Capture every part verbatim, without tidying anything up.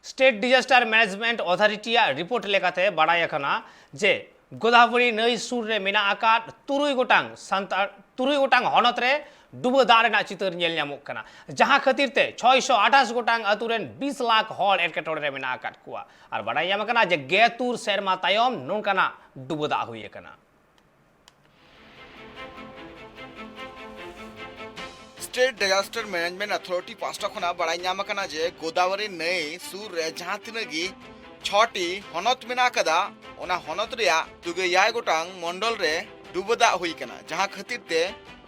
State Disaster Management Authority ᱟᱜ report ᱞᱮᱠᱟᱛᱮ ᱵᱟᱲᱟᱭ ᱟᱠᱟᱱᱟ ᱡᱮ ᱜᱳᱫᱟᱵᱚᱨᱤ ᱱᱟᱹᱭ ᱥᱩᱨ ᱨᱮ ᱢᱮᱱᱟᱜ ᱟᱠᱟᱫ ᱛᱩᱨᱩᱭ ᱜᱚᱴᱟᱝ ᱥᱟᱱᱛᱟᱲ ᱛᱩᱨᱩᱭ ᱜᱚᱴᱟᱝ ᱦᱚᱱᱚᱛ ᱨᱮ ᱰᱩᱵᱟᱹ ᱫᱟᱜ ᱨᱮᱱᱟᱜ ᱪᱤᱛᱟᱹᱨ ᱧᱮᱞ ᱧᱟᱢᱚᱜ ᱠᱟᱱᱟ, ᱡᱟᱦᱟᱸ ᱠᱷᱟᱹᱛᱤᱨ ᱛᱮ ᱪᱷᱚᱭᱥᱚ ᱟᱴᱷᱟᱥ ᱜᱚᱴᱟᱝ ᱟᱹᱛᱩ ᱨᱮᱱ ᱵᱤᱥ ᱞᱟᱠᱷ ᱦᱚᱲ ᱮᱴᱠᱮᱴᱚᱬᱮ ᱨᱮ ᱢᱮᱱᱟᱜ ᱟᱠᱟᱫ ᱠᱚᱣᱟ᱾ ᱟᱨ ᱵᱟᱲᱟᱭ ᱧᱟᱢ ᱟᱠᱟᱱᱟ ᱡᱮ ᱜᱮᱞ ᱛᱩᱨ ᱥᱮᱨᱢᱟ ᱛᱟᱭᱚᱢ ᱱᱚᱝᱠᱟᱱᱟᱜ ᱰᱩᱵᱟᱹ ᱫᱟᱜ ᱦᱩᱭ ᱟᱠᱟᱱᱟ᱾ State Disaster Management Authority ᱯᱟᱦᱴᱟ ᱠᱷᱚᱱᱟᱜ ᱵᱟᱲᱟᱭ ᱧᱟᱢ ᱟᱠᱟᱱᱟ ᱡᱮ ᱜᱳᱫᱟᱵᱚᱨᱤ ᱱᱟᱹᱭ ᱥᱩᱨ ᱨᱮ ᱡᱟᱦᱟᱸ ᱛᱤᱱᱟᱹᱜ ᱜᱮ ᱪᱷᱚᱴᱤ ᱦᱚᱱᱚᱛ ᱢᱮᱱᱟᱜ ᱟᱠᱟᱫᱟ, ᱚᱱᱟ ᱦᱚᱱᱚᱛ ᱨᱮᱭᱟᱜ ᱛᱩᱜᱮ ᱮᱭᱟᱭ ᱜᱚᱴᱟᱝ ᱢᱚᱱᱰᱚᱞ ᱨᱮ ᱰᱩᱵᱟᱹ ᱫᱟᱜ ᱦᱩᱭ ᱟᱠᱟᱱᱟ, ᱡᱟᱦᱟᱸ ᱠᱷᱟᱹᱛᱤᱨ ᱛᱮ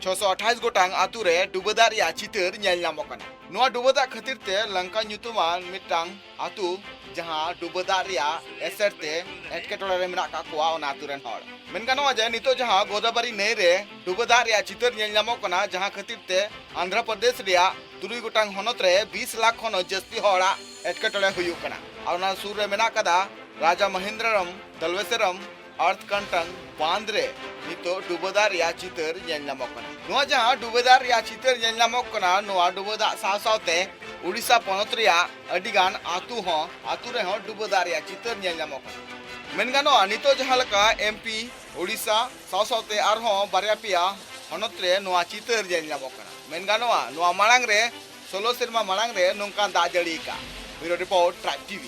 ᱪᱷᱚᱥᱚ ᱟᱴᱷᱟᱥ ᱜᱚᱴᱟᱝ ᱟᱛᱩ ᱨᱮ ᱰᱩᱵᱟᱹ ᱫᱟᱜ ᱨᱮᱭᱟᱜ ᱪᱤᱛᱟᱹᱨ ᱧᱮᱞ ᱧᱟᱢᱚᱜ ᱠᱟᱱᱟ᱾ ᱱᱚᱣᱟ ᱰᱩᱵᱟᱹ ᱫᱟᱜ ᱠᱷᱟᱹᱛᱤᱨ ᱛᱮ ᱞᱟᱝᱠᱟ ᱧᱩᱛᱩᱢᱟᱱ ᱢᱤᱫᱴᱟᱝ ᱟᱛᱩ, ᱡᱟᱦᱟᱸ ᱰᱩᱵᱟᱹ ᱫᱟᱜ ᱨᱮᱭᱟᱜ ᱮᱥᱮᱨ ᱛᱮ ᱮᱴᱠᱮᱴᱚᱬᱮ ᱨᱮ ᱢᱮᱱᱟᱜ ᱟᱠᱟᱫ ᱠᱚᱣᱟ ᱚᱱᱟ ᱟᱛᱩ ᱨᱮᱱ ᱦᱚᱲ᱾ ᱢᱮᱱ ᱜᱟᱱᱚᱜᱼᱟ ᱡᱮ ᱱᱤᱛᱚᱜ ᱡᱟᱦᱟᱸ ᱜᱳᱫᱟᱵᱟᱨᱤ ᱱᱟᱹᱭ ᱨᱮ ᱰᱩᱵᱟᱹ ᱫᱟᱜ ᱨᱮᱭᱟᱜ ᱪᱤᱛᱟᱹᱨ ᱧᱮᱞ ᱧᱟᱢᱚᱜ ᱠᱟᱱᱟ, ᱡᱟᱦᱟᱸ ᱠᱷᱟᱹᱛᱤᱨ ᱛᱮ ᱟᱱᱫᱷᱨᱚ ᱯᱨᱚᱫᱮᱥ ᱨᱮᱭᱟᱜ ᱛᱩᱨᱩᱭ ᱜᱚᱴᱟᱝ ᱦᱚᱱᱚᱛ ᱨᱮ ᱵᱤᱥ ᱞᱟᱠᱷ ᱠᱷᱚᱱ ᱦᱚᱸ ᱡᱟᱹᱥᱛᱤ ᱦᱚᱲᱟᱜ ᱮᱴᱠᱮᱴᱚᱬᱮ ᱦᱩᱭᱩᱜ ᱠᱟᱱᱟ᱾ ᱟᱨ ᱚᱱᱟ ᱥᱩᱨ ᱨᱮ ᱢᱮᱱᱟᱜ ᱟᱠᱟᱫᱟ ᱨᱟᱡᱟ ᱢᱚᱦᱮᱱᱫᱨᱚᱨᱚᱢ ᱫᱟᱞᱣᱮᱥᱮᱨᱚᱢ ᱟᱨᱛᱷ ᱠᱟᱱᱴᱟᱝ ᱵᱟᱸᱫᱷ ᱨᱮ ᱱᱤᱛᱚᱜ ᱰᱩᱵᱟᱹ ᱫᱟᱜ ᱨᱮᱭᱟᱜ ᱪᱤᱛᱟᱹᱨ ᱧᱮᱞ ᱧᱟᱢᱚᱜ ᱠᱟᱱᱟ᱾ ᱱᱚᱣᱟ ᱡᱟᱦᱟᱸ ᱰᱩᱵᱟᱹ ᱫᱟᱜ ᱨᱮᱭᱟᱜ ᱪᱤᱛᱟᱹᱨ ᱧᱮᱞ ᱧᱟᱢᱚᱜ ᱠᱟᱱᱟ, ᱱᱚᱣᱟ ᱰᱩᱵᱟᱹ ᱫᱟᱜ ᱥᱟᱶ ᱥᱟᱶᱛᱮ ᱩᱰᱤᱥᱟ ᱯᱚᱱᱚᱛ ᱨᱮᱭᱟᱜ ᱟᱹᱰᱤ ᱜᱟᱱ ᱟᱹᱛᱩ ᱦᱚᱸ, ᱟᱹᱛᱩ ᱨᱮᱦᱚᱸ ᱰᱩᱵᱟᱹ ᱫᱟᱜ ᱨᱮᱭᱟᱜ ᱪᱤᱛᱟᱹᱨ ᱧᱮᱞ ᱧᱟᱢᱚᱜ ᱠᱟᱱᱟ᱾ ᱢᱮᱱ ᱜᱟᱱᱚᱜᱼᱟ, ᱱᱤᱛᱚᱜ ᱡᱟᱦᱟᱸ ᱞᱮᱠᱟ ᱮᱢ ᱯᱤ ᱩᱰᱤᱥᱟ ᱥᱟᱶ ᱥᱟᱶᱛᱮ ᱟᱨᱦᱚᱸ ᱵᱟᱨᱭᱟ ᱯᱮᱭᱟ ᱦᱚᱱᱚᱛ ᱨᱮ ᱱᱚᱣᱟ ᱪᱤᱛᱟᱹᱨ ᱧᱮᱞ ᱧᱟᱢᱚᱜ ᱠᱟᱱᱟ᱾ ᱢᱮᱱ ᱜᱟᱱᱚᱜᱼᱟ, ᱱᱚᱣᱟ ᱢᱟᱲᱟᱝ ᱨᱮ ᱥᱳᱞᱳ ᱥᱮᱨᱢᱟ ᱢᱟᱲᱟᱝ ᱨᱮ ᱱᱚᱝᱠᱟᱱ ᱫᱟᱜ ᱡᱟᱹᱲᱤ ᱟᱠᱟᱫ᱾ Bureau Report, Tribe T V᱾